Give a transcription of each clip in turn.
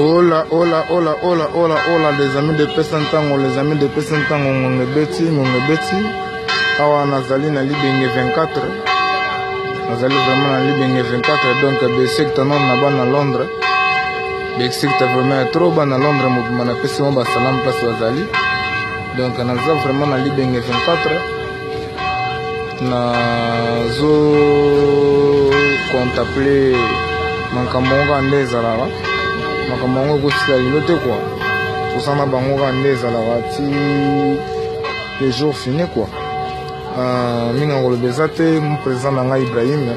Hola, hola, hola, hola, hola, hola, les amis de Pesa Ntango, les amis de Pesa Ntango, ngonga ebeti, ngonga ebeti. Awa nazali na Libenge 24. Nazali vraiment na Libenge 24, donc besecta nano na bana Londres. Besecta vraiment ya trop bana Londres mobimba napesi bango basalam place bazali. Donc naza vraiment na Libenge 24. Nazo contempler makambo yango kaka nde ezalaka makambo yango ekosila lelo te kua toza na bango kaka nde ezalaka ti le jour fini kua uh, mingi ya koloba eza te mo président na ngai ibrahim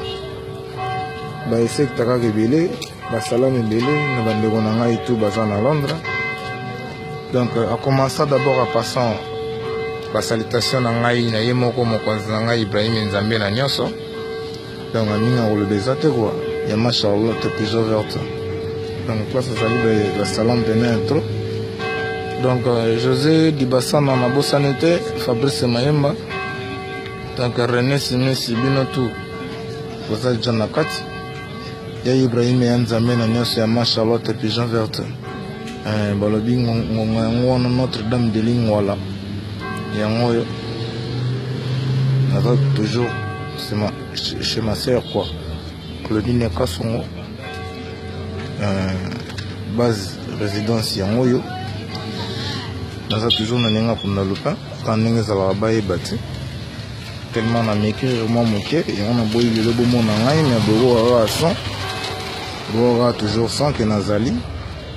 baesekta kaka ebele basalami ebele na bandeko na ngai tout baza na londres. Donc a commença d'abord en passant ba salutation na ngai na ye moko mokonzi na ngai Ibrahim Nzambe na nyonso. Donc mingi ya koloba eza te quoi. Ya ma Charlotte pigeon verte. Donc place azali ba salam pene ya trop. Donc euh, José Dibasana nabosani te, Fabrice Mayemba. Donc René Simisi bino tout boza deja na kati. Ya Ibrahim ya Nzambe na nyonso ya ma Charlotte pigeon verte. Eh, balobi ngonga yango wana Notre Dame de Lingwala yango oyo naza toujours chez ma sœur quoi Claudine Kasongo euh, base résidence yango oyo naza toujours na ndenge akunda lupin kaka ndenge ezalaka bayeba te tellement na m'écrire mwa moke yango naboyi lelo bomona ngai me bokoka kaka son bokoka toujours sans ke nazali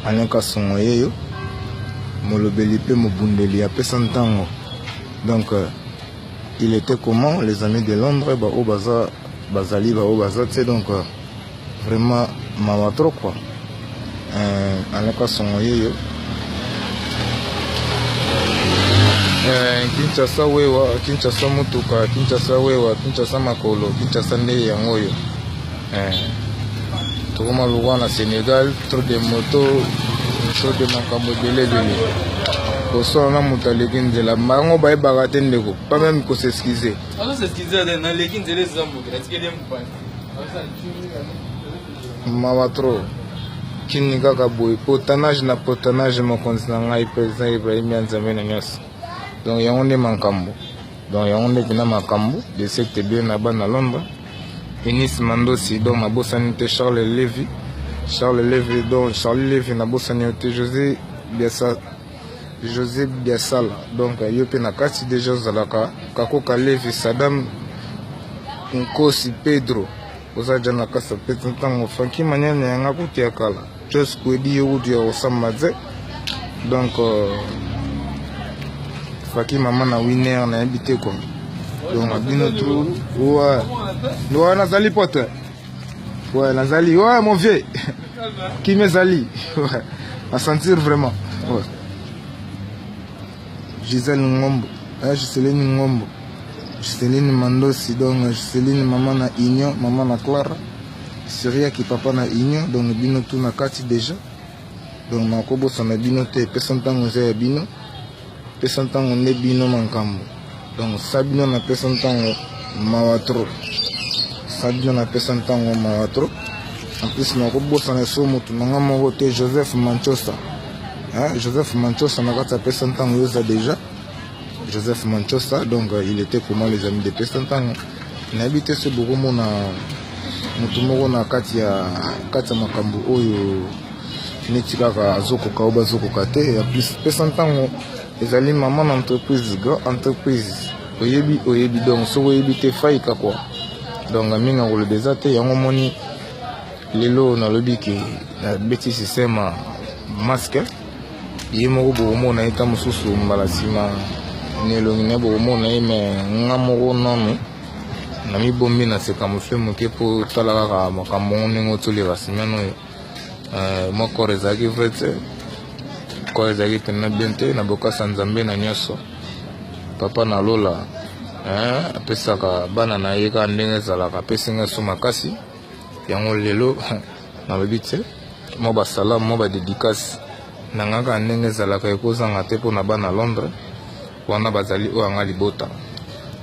Alain Kasongo yeyo molobeli pe mobundeli apesa ntango donc euh, il était comment les amis de Londres ba oyo baza bazali ba oyo baza te donc euh, vraiment mawa trop quoi euh, Alain Kasongo yeyo Kinshasa wewa Kinshasa motuka Kinshasa wewa Kinshasa makolo Kinshasa nde yango oyo Eh, tokoma lokwa na Senegal, trop de moto, trop de makambo ebele ebele. Kosala na moto aleki nzela, bango bayebaka te ndeko, pas même ko s'excuser. Mawa trop. Kini kaka boye, potanage na potanage, mokonzi na ngai président Ibrahim ya Nzambe na nyonso. Donc yango nde makambo. Donc yango nde mpena makambo de secte bien na bana Londres. Eunice Mandosi donc nabosani te Charles Levy Charles Levy donc Charlie Levy nabosani yo te José Biasa José Biasala donc yo mpe na kati deja ozalaka Kakoka Levy Saddam Nkosi Pedro oza ja na kasa mpe ntango Franki Manyanya yanga kutu ya kala Jos Kwedi yo kutu ya kosamba te donc euh, Faki mama na winner nayebi te quoi donc bino tout ouais ouais nazali pote ouais nazali ouais mon vieux kimi ezali ouais à sentir vraiment ouais Gisèle Ngombo eh, Giseline Ngombo Giseline Mandosi donc Giseline mama na Union mama na Clara Syriaki papa na Union donc bino tout na kati déjà donc nakobosana bino te epesa ntango eza ya bino pesa ntango nde bino makambo donc sa bino napesa ntango mawa trop sa bino napesa ntango mawa trop en plus nakobosana so motu na nga moko te joseph manchosa hein? Joseph manchosa na kati ya pesa ntango yo oza déjà joseph manchosa donc euh, il était comment les amis de pesa ntango nayebi te so bokomona motu moko na kati ya kati ya makambo oyo neti kaka azokoka oyo bazokoka te ya plus pesa ntango ezali mama na entreprise grand entreprise oyebi oyebi donc soki oyebi te faika kua donc mingi ya koloba eza te yango omoni lelo nalobi ke nabeti systeme ya masque ye moko bokomona ye ta mosusu mbala nsima na elongi na ye bokomona ye me nga moko nanu namibombi na seka mosusu moke mpo tala kaka makambo yango ndenge otoleka semaine oyo euh, mwa corps ezalaki vrai te corps ezalaki mpenza bien te na bokasa nzambe na nyonso papa na lola apesaka bana na ye kaka ndenge ezalaka apesi ngai so makasi yango lelo nalobi te mwa basalamu mwa badedikase na ngai kaka ndenge ezalaka ekozanga te mpo na bana londres wana bazali oyo yanga libota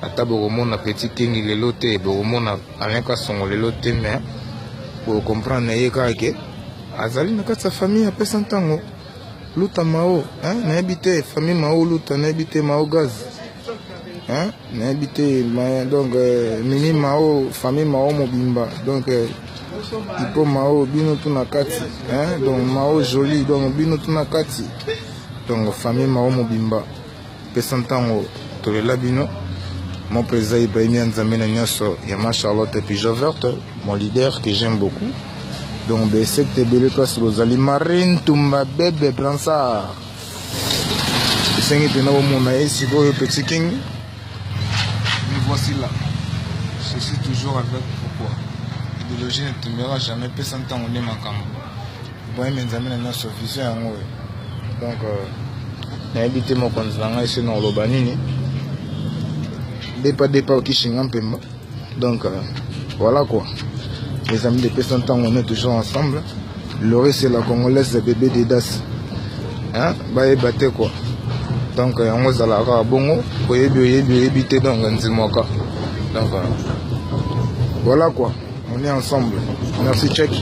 ata bokomona petit kengi lelo te bokomona alain kasongo lelo te mais bokocomprendre na ye kaka ke Azali na kati ya famille apesa ntango luta mao, hein? Nayebi te famille mao luta, nayebi te mao gaz, hein? Nayebi te ma, donc mimi mao, famille mao mobimba, donc ipo mao bino tu na kati, hein? Donc mao joli, donc bino tu na kati, donc famille mao mobimba pesa ntango tolela bino. Mon président Ibrahim Nzambe na nyonso ya ma Charlotte Pigeon Verte, mon leader que j'aime beaucoup. Donc besecte ebele place bozali, Marine Tumba, Bebe Blansard, esengi mpena bomona ye sikoyo Petit King. Me voici là, je suis toujours avec vous quoi. Idéologie ne tombera jamais. Pesa ntango nde makambo. Ibrahim Nzambe na nyonso, vision yango oyo. Donc nayebi te mokonzi na ngai se na oloba nini, depa depa okishinga mpemba. Donc voilà quoi, les amis de Pesa Ntango, on est toujours ensemble. Laurie, c'est la congolaise bébé Dedas, hein, bayeba te quoi. Donc yango ezalaka kaka bongo, oyebi oyebi oyebi te, donc nzimwaka. Donc voilà quoi, on est ensemble. Merci, check.